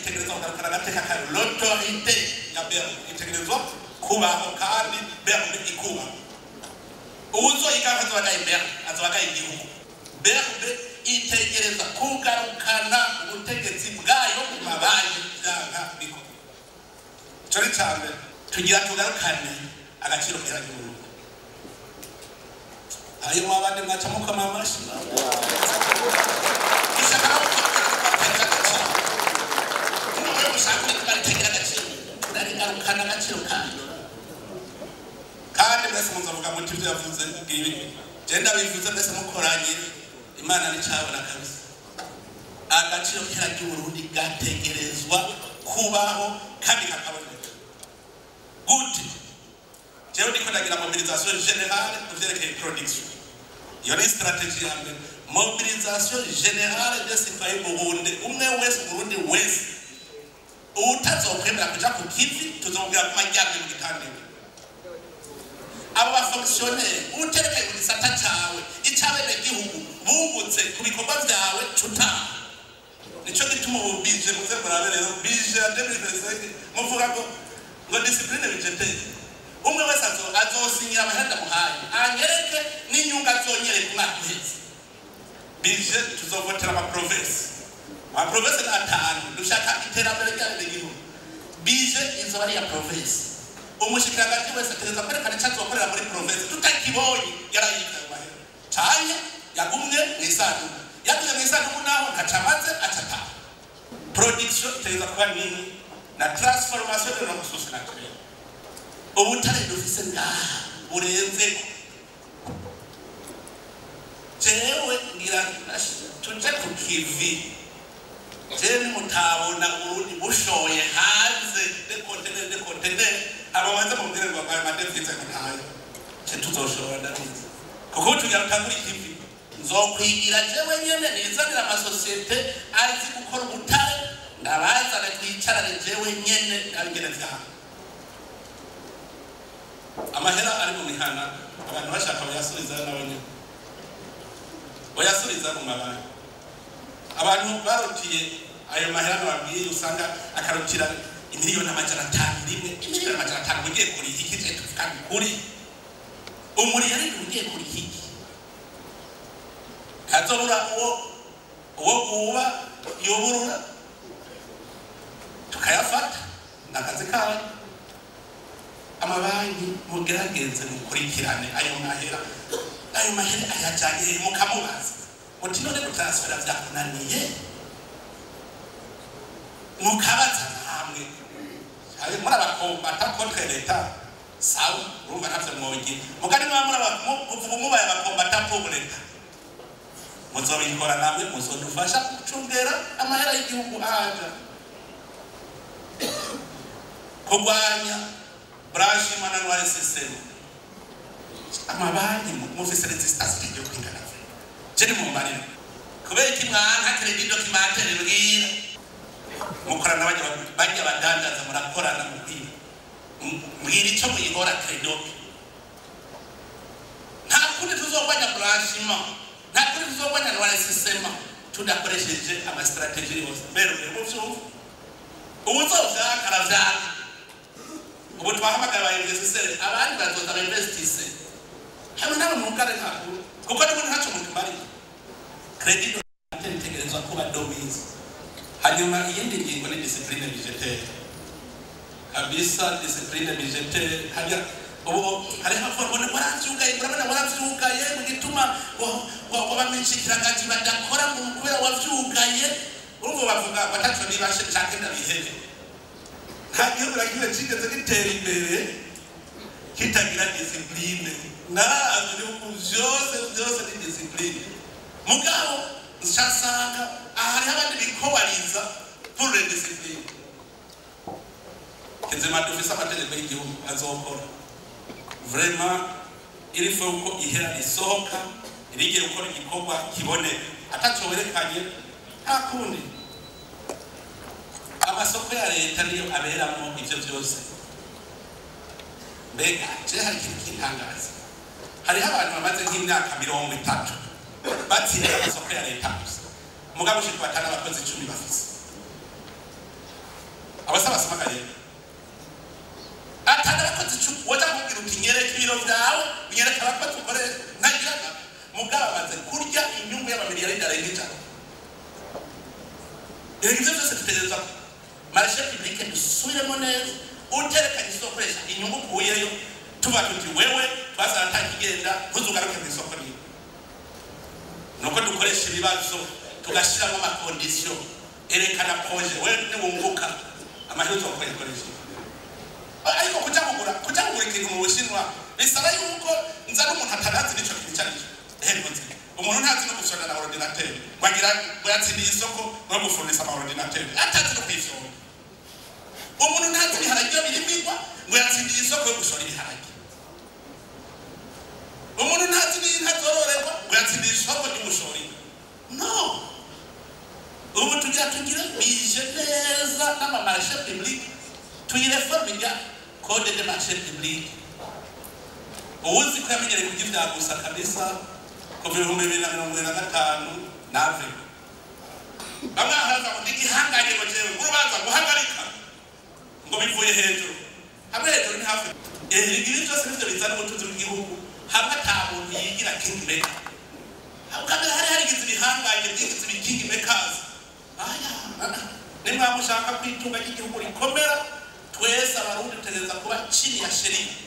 itegerezwa kugarukana agateka kayo. L'autorité ya BRB itegerezwa kubaho, kandi BRB ikubaho. Uwuzoyigaruka azoba agaye BRB, azoba agaye igihugu. BRB itegereza kugarukana ubutegetsi bwayo mu mabanki, byanka biko. Ico ni ica mbere. Tugira tugarukane agaciro kera k'Uburundi. Ayo mwabandi mwaca mukoma amashi. Ishaka no gukora agaciro. None mushaka ko ritagira agaciro, turarigarukana agaciro kayo. Kandi mwese muzovuga muti ivyo yavuze ngibi. Je ndabivuze mwese mukoranye, Imana nicabona kabisa. Agaciro kera k'Uburundi gategerezwa kubaho kandi kakaboneka. Gute? Jewe ndiko ndagira mobilisation générale ku vyerekeye production. Iyo ni stratégie ya mbere. Mobilisation générale des citoyens burundais. Umwe wese, Burundi wese. Utazokwemera kuja ku kivi, tuzomubwira ko aryamye mu gitanda. Abo ba fonctionnaires uterekeye mu gisata cawe ic'abenegihugu bungutse ku bikorwa vyawe, cutaha. Nico gituma ubu budget, muze murabe rero budget ya 2025, muvuga ngo discipline budgétaire. Umwe wese azosinyira amahera ndamuhaye, anyereke n'inyungu azonyereka umwaka uheze. Budget tuzovotera ama province. Ama province ni atanu. Dushaka iterambere ry'abenegihugu. Budget izoba ari iya province. Umushikiranganji wese ategereza kwerekana ico azokorera muri province. Tutakibonye, yarayivye ayo mahera canke yagumye mw'isanduku. Yagumye mw'isanduku naho ntaco amaze, aca ataha. Production itegereza kuba nini na transformation de nos ressources naturelles. Ubutare dufise ngaha burenze. Jewe ngira tuje ku kivi. Jewe nimutabona Uburundi bushoye hanze des conteneurs, des conteneurs, abo banza mubwire ngo ayo ma devises ngo ntayo. Ce tuzoshobora, ndabizi, kuko tugira tutangura ikivi. Nzokwigira jewe nyene, nizanira amasosiyete azi gukora ubutare, ndabazane twicarane, jewe nyene ndabingene vyabo. Amahera ari mu mihana, abantu bashaka bayasubiza nabo nyene, bayasubiza mu mabanki. Abantu barutiye ayo mahera nababwiye, usanga akarutira 500 miliyoni rimwe. 500 miliyoni ugiye kuriha iki? Je tuvuga ukuri, umuriyaridi ugiye kuriha iki? Ntazobura uwo guba yuburura, tukayafata. Ni akazi kayo. Amabanki, mugerageze mukurikirane ayo mahera. Ayo mahera ayajanye, mukamubaza muti: "None gutansfera vyakunaniye?" Mukabaza namwe. Hari muri aba combattants contre l'État, sawa, urumva ntavyo mwogira. Mugani muba mubaye aba combattants pour l'État, muzobikora namwe, muzodufasha gucungera amahera y'igihugu aja. Kurwanya blanchiment na noircissement. Amabanki mufise résistance itagiye kwingana. Je ni mumbarire, kubera iki mwanka crédit documentaire? Mbwira. Mukorana, bajya badandaza, murakorana mu kwiba. Mbwira icyo muyihora Crédoc. Nta kundi tuzogwanya blanchiment, nta kundi tuzogwanya noircissement tudakoresheje ama stratégies yose. Mbere mbere muvyumva, ubu uzovyaka aravyaka. Ubu twahamagara aba investisseurs, abandi bazoza ba investisse hamwe nabo. Mugare ntakuru, kuko n'ubundi ntaco mutumariye. Crédit documentaire itegerezwa kuba de mise. Hanyuma iyindi ngingo ni discipline budgétaire kabisa. Discipline budgétaire, hajya ubu hariho abavuga ngo waravyugaye, urabona waravyugaye, mu gituma wabamenshikiranganje badakora ngo kubera wavyugaye. Urumva bavuga bataco nibashe canke ndabihebe. Nta gihugu na kimwe cigeze gitera imbere kitagira discipline. Naravye ibihugu vyose, vyose ni discipline. Mugabo ncasanga hariho abandi bikobariza pour les discipline. Kizima dufise amategeko y'igihugu azokora. Vraiment, il faut ko ihera risohoka rigiye gukora igikorwa kiboneka, ataco werekanye nta kundi. Amasoko ya leta niyo aberamo ivyo vyose. Mbega je hari ikintu kintangaza: hariho abantu bamaze nk'imyaka 30 batsindira amasoko ya leta gusa, mugabo ushika batanu, abakozi 10 bafise. Abasaba samakaye atana abakozi 10 waja kubwira uti nyereka ibiro vyawe, nyereka abakozi ukoresha, ntagira mugabo amaze kurya inyungu y'amamiliyari arenga 100. Ibyo byose dutegereza marché public dusubiremo neza, uterekanye isoko ukoresha inyungu ukuyeyo, tuba tuti wewe twasanga ntakigenda, ntuzugaruke mu isoko niwe. Nuko dukoresha ibibazo tugashyiramo ama conditions, erekana projet wewe niwunguka amahera uzokoresha. Ariko kuja kugura ikintu mu Bushinwa bisaba yuko nza n'umuntu atanazi n'ico kintu icyo aricyo. Ehe, umuntu ntazi no gufyonda na ordinateur, wagira ngo yatsindiye isoko no gufurnisa ama ordinateur, atazi no kuyifyonda. Umuntu ntazi ibiharage birimigwa, ngo yatsindiye isoko yo gushora ibiharage. Umuntu ntazi n'inka zororerwa, ngo yatsindiye isoko ryo gushora inka. No ubu tugira tugire bije neza n'ama marché public, tuyi réforme rya code de marché public. Uwuzi ko yamenyereye kurya ivya gusa kabisa kuva 2025 nave bamwe baraza ngo ndigihanganye, ngo jewe urubanza guhagarika ngo bivuye hejuru, hamwe hejuru ni hafi. Ibi byose nivyo bizana ubutunzi bw'igihugu, hamwe ata muntu yigira king maker. Ukamera hari harigize ibihangange byigize ibi king makers. Aya nimwaba mushaka kwitunga ry'igihugu rikomera, twese Abarundi dutegereza kuba chini ya sheria.